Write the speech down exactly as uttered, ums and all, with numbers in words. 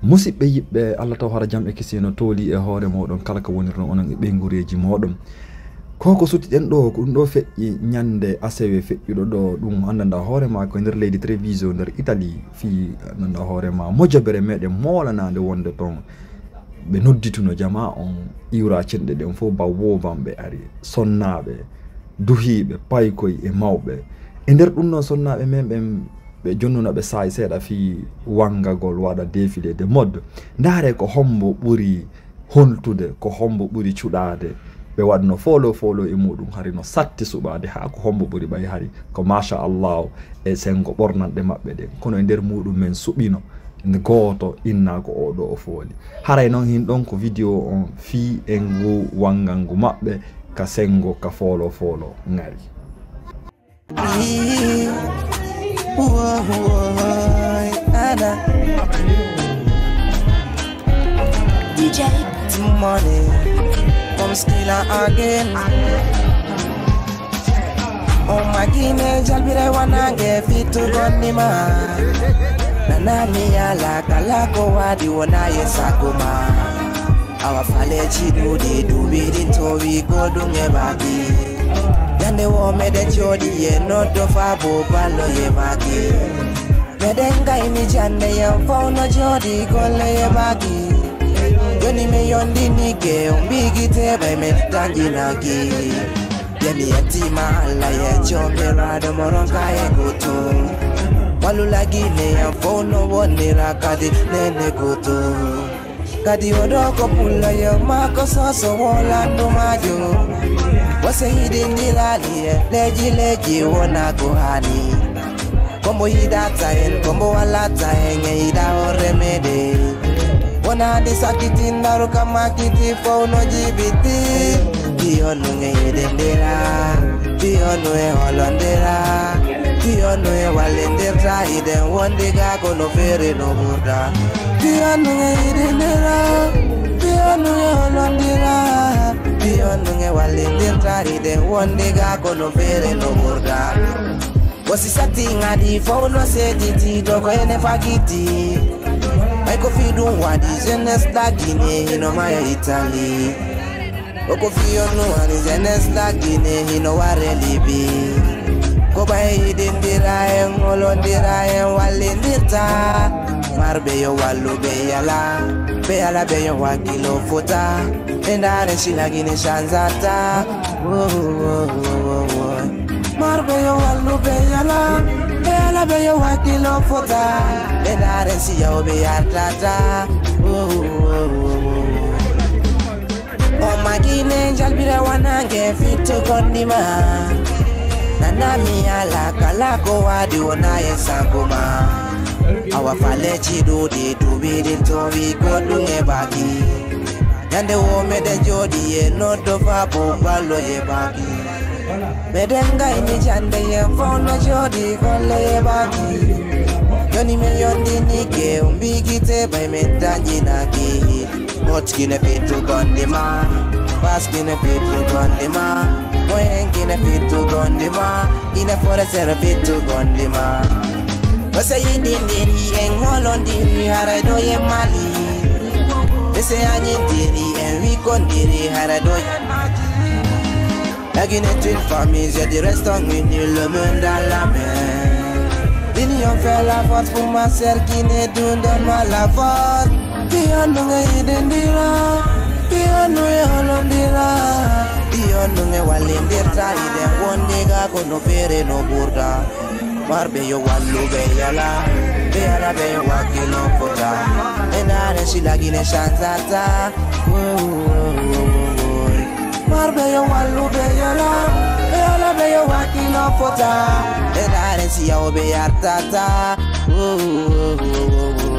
Musidɓe yiɗɓe Allah, taw hara jam e kisino tooli e hoore mooɗon, kala ko wonirno onon e ɓeyngureeji mooɗon. Ko ko suti ɗen ɗo, ko ɗum ɗo feƴƴi ñande asewe feƴƴuɗo ɗo, ɗum anndanɗa hoore ma ko e nder leydi Treviso, nder Italie, fii anndanɗa hoore ma mojobere meɗen moolanaande wonde toon ɓe noddituno jamaa on, iwra cenɗe ɗen fof, baw woowamɓe ari, sonnaaɓe, duhiiɓe, paykoy e mawɓe. E nder ɗum noon, sonnaaɓe men ɓen, ɓe jonnuna ɓe saa'i seeɗa fii wanngagol waɗa défilé de mode. Ndaare ko hombo ɓuri hontude, ko hombo ɓuri cuɗaade. Ɓe waɗno foolo foolo e muɗum, hari no satti suɓaade, haa ko hombo ɓuri ɓay hari. Ko machallahu e senngo ɓornanɗe maɓɓe ɗen. Kono e nder muɗum men suɓino gooto, inna ko oo ɗo o fooli. Haray noon hin ɗon ko vidéo on fii e ngu wanngangu maɓɓe ka senngo, ka foolo foolo ŋari. Whoa, whoa, ana. D J. Money, come skilla again. O magine jalbire wanange fitu gonnima. Nanami ala kala ko wadi wona ye sakuma. Awa faleji ɗuuɗi duuɓi ɗin towi ko ɗum e maaki. Ñande wo meɗen jooɗi e noddo faabo ballo e maaki. Meɗen gayni jannde yen fow no jooɗi golle e maaki. Joni mi yondinike on mbigite ɓay men tanƴinaki. Ye mi yettima Allah ye jomiraɗo mo ronka e goto. Wallu lagine yen fow no wonira kadi nene goto. Kadi oɗo ko pullo yo maako soso wolandu maajo. Wose yiɗindirali e leji leji wona ko hani. Kombo yiɗata en, kombo walata en e yiɗa hoore meɗen. Wona hande sakitin daru kama kiti fow no jibiti. Piyo nu e yiɗindira, piyo nu e holondira. Piyo nu e wallindirta iɗen wondi ga kono feere no ɓurda. Piyo nu e yiɗindira, piyo nu e holondira. Piyo nu e wallindirta iɗen wondi ga kono feere no ɓurda. Wosi sati ngadi fow no setiti to ko ene fagiti. Ay ko fi ɗum waɗi jeunesse la Guinée hino maya Italie. Oko fiyon no ani jeunesse la Guinée hino ware Libi. Ko ɓay yiɗindira en, holondira en, wallindirta. Marɓe yo wallu ɓe yala, ɓe yala ɓe yo wakkilo fota. Ɓe ndaare si la Guinée changeata. Oh, oh, oh, oh, oh. Marɓe yo wallu ɓe yala, ɓe yala ɓe yo wakkilo fota. Ɓe ndaare si yawɓe yartata. Oh, oh, oh, oh, oh. O magine jalbire wanange fittu kondima. Nanami ala kala ko wadi wona e sakuma. Awa faleji ɗuuɗi duuɓi ɗin towi ko ɗum e baki. Ñande wo meɗen jooɗi e noddo faabo ballo e baki. Meɗen gayni jannde yen fow no jooɗi golle e baki. Joni mi yondinike on mbigite ɓay men tanƴinaki. Motkine fittu gondima, baskine fittu gondima, moyenkine fittu gondima, ine foresere fittu gondima. Ose yiɗindiri en holondiri haray ɗo e Mali. Ese añindiri en wikondiri haray ɗo e Mali. La Guinée est une famille, j'ai du reste en une île, le monde à la main. L'union fait la force pour ma sœur Guinée, donne-moi la force. Piyon nu nge yiɗindira, piyon nu e holondira. Piyon nu nge wallindirta, iɗen wondi ga kono feere no ɓurda. Marɓe yo wallu ɓe yala, ɓe yala ɓe yo wakkilo fota. E ndaare si la Guinée changeata. Oh, oh, oh, oh, oh. Marɓe yo wallu ɓe yala, ɓe yala ɓe yo wakkilo fota. E ndaare si yawɓe yartata. Oh, oh, oh, oh, oh.